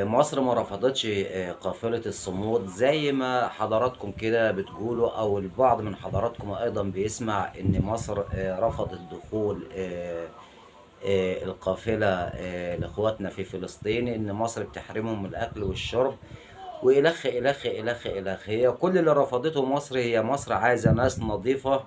مصر ما رفضتش قافلة الصمود زي ما حضراتكم كده بتقولوا، أو البعض من حضراتكم أيضا بيسمع إن مصر رفضت دخول القافلة لإخواتنا في فلسطين، إن مصر بتحرمهم من الأكل والشرب وإلخ إلخ إلخ إلخ. هي كل اللي رفضته مصر، هي مصر عايزة ناس نظيفة،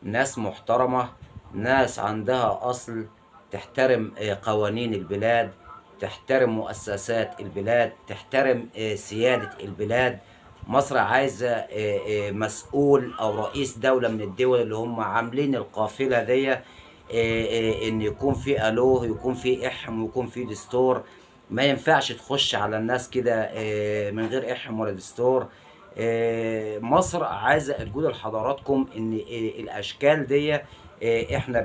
ناس محترمة، ناس عندها أصل، تحترم قوانين البلاد، تحترم مؤسسات البلاد، تحترم سيادة البلاد. مصر عايزة مسؤول أو رئيس دولة من الدول اللي هم عاملين القافلة دي، إن يكون في ألوه، يكون في إحم، ويكون في دستور. ما ينفعش تخش على الناس كده من غير إحم ولا دستور. مصر عايزة تقول لحضراتكم إن الأشكال دي، إحنا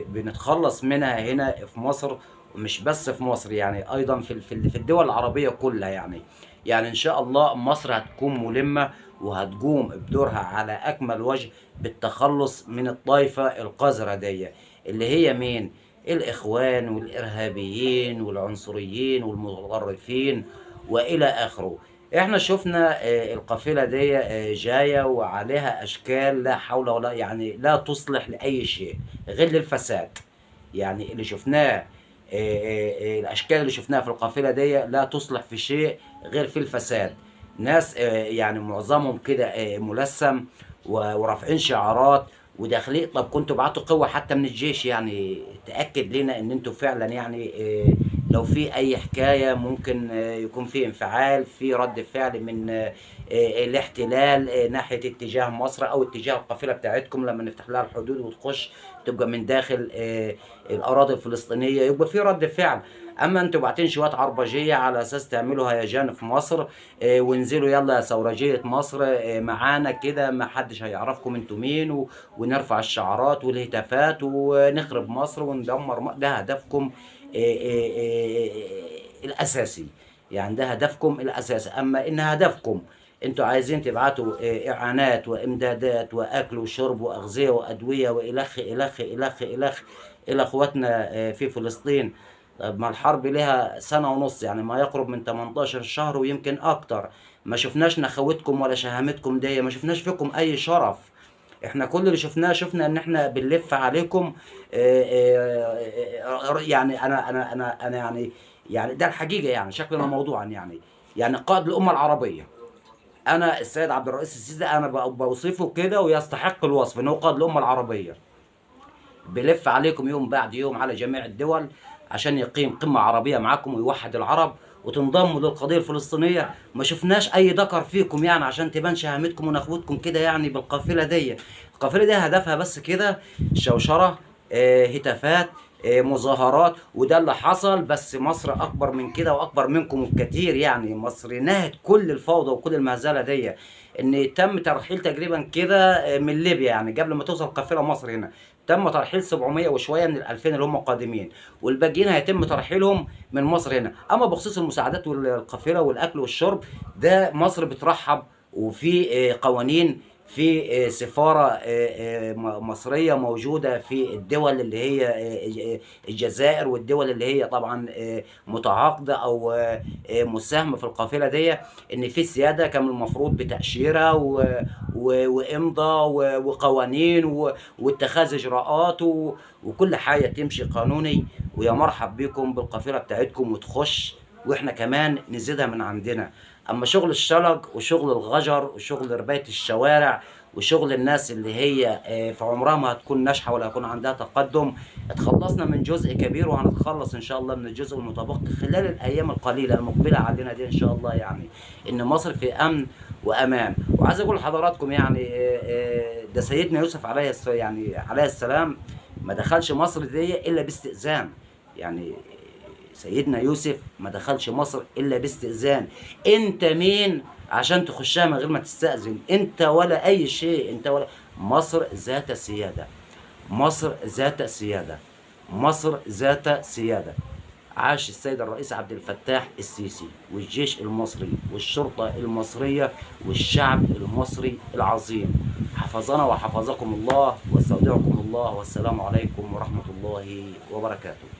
بنتخلص منها هنا في مصر، ومش بس في مصر، أيضا في الدول العربية كلها. إن شاء الله مصر هتكون ملمة وهتقوم بدورها على أكمل وجه بالتخلص من الطائفة القذرة دي اللي هي مين؟ الإخوان والإرهابيين والعنصريين والمتطرفين وإلى آخره. إحنا شفنا القافلة دي جاية وعليها أشكال لا حول ولا، لا تصلح لأي شيء غير للفساد. اللي شفناه، الأشكال اللي شفناها في القافلة دي لا تصلح في شيء غير في الفساد. ناس معظمهم كده ملثم ورافعين شعارات وداخلين. طب كنتوا بعتوا قوة حتى من الجيش تأكد لنا إن انتوا فعلا لو في أي حكاية ممكن يكون في انفعال، في رد فعل من الاحتلال ناحية اتجاه مصر أو اتجاه القافلة بتاعتكم لما نفتح لها الحدود وتخش تبقى من داخل الأراضي الفلسطينية، يبقى في رد فعل. أما انتوا باعتين شوية عربجية على أساس تعملوا هيجان في مصر، وانزلوا يلا يا ثورجية مصر، معانا كده، ما حدش هيعرفكم انتوا مين، ونرفع الشعارات والهتافات ونخرب مصر وندمر ده هدفكم الأساسي، ده هدفكم الأساسي. أما إن هدفكم انتوا عايزين تبعتوا إعانات وإمدادات وأكل وشرب وأغذية وأدوية وإلخ إلخ إلخ إلخ إلى إخواتنا في فلسطين. طب ما الحرب لها سنة ونص، ما يقرب من 18 شهر ويمكن أكتر، ما شفناش نخوتكم ولا شهامتكم دي، ما شفناش فيكم أي شرف. احنا كل اللي شفناه، شفنا ان احنا بنلف عليكم، يعني انا، انا، انا، انا يعني، يعني ده الحقيقة، شكلنا موضوعا، يعني قائد الأمة العربية. أنا السيد عبد الرئيس السيسي أنا بوصفه كده ويستحق الوصف إن هو قائد الأمة العربية. بلف عليكم يوم بعد يوم على جميع الدول عشان يقيم قمة عربية معاكم ويوحد العرب وتنضموا للقضية الفلسطينية. ما شفناش أي ذكر فيكم عشان تبان شهامتكم ونخوتكم كده بالقافلة دي. القافلة دي هدفها بس كده شوشرة، هتافات، مظاهرات، وده اللي حصل. بس مصر أكبر من كده وأكبر منكم بكتير، مصر نهت كل الفوضى وكل المهزلة دي. إن تم ترحيل تقريبا كده، من ليبيا، قبل ما توصل قافلة مصر هنا تم ترحيل 700 وشوية من الألفين اللي هم قادمين، والباقيين هيتم ترحيلهم من مصر هنا. أما بخصوص المساعدات والقافلة والأكل والشرب ده مصر بترحب، وفي قوانين، في سفارة مصرية موجودة في الدول اللي هي الجزائر والدول اللي هي طبعا، متعاقدة أو، مساهمة في القافلة دي، إن في سيادة كان المفروض بتأشيرة وإمضاء وقوانين واتخاذ إجراءات وكل حاجة تمشي قانوني. ويا مرحب بكم بالقافلة بتاعتكم وتخش، وإحنا كمان نزيدها من عندنا. أما شغل الشلج وشغل الغجر وشغل رباية الشوارع وشغل الناس اللي هي، في عمرها ما هتكون ناجحة ولا هيكون عندها تقدم، اتخلصنا من جزء كبير وهنتخلص إن شاء الله من الجزء المتبقي خلال الأيام القليلة المقبلة علينا دي إن شاء الله، إن مصر في أمن وأمان. وعايز أقول لحضراتكم ده سيدنا يوسف عليه السلام ما دخلش مصر دي إلا باستئذان، سيدنا يوسف ما دخلش مصر إلا باستئذان. أنت مين عشان تخشها من غير ما تستأذن؟ أنت ولا أي شيء، أنت ولا مصر ذات سيادة، مصر ذات سيادة، مصر ذات سيادة. عاش السيد الرئيس عبد الفتاح السيسي والجيش المصري والشرطة المصرية والشعب المصري العظيم. حفظنا وحفظكم الله واستودعكم الله، والسلام عليكم ورحمة الله وبركاته.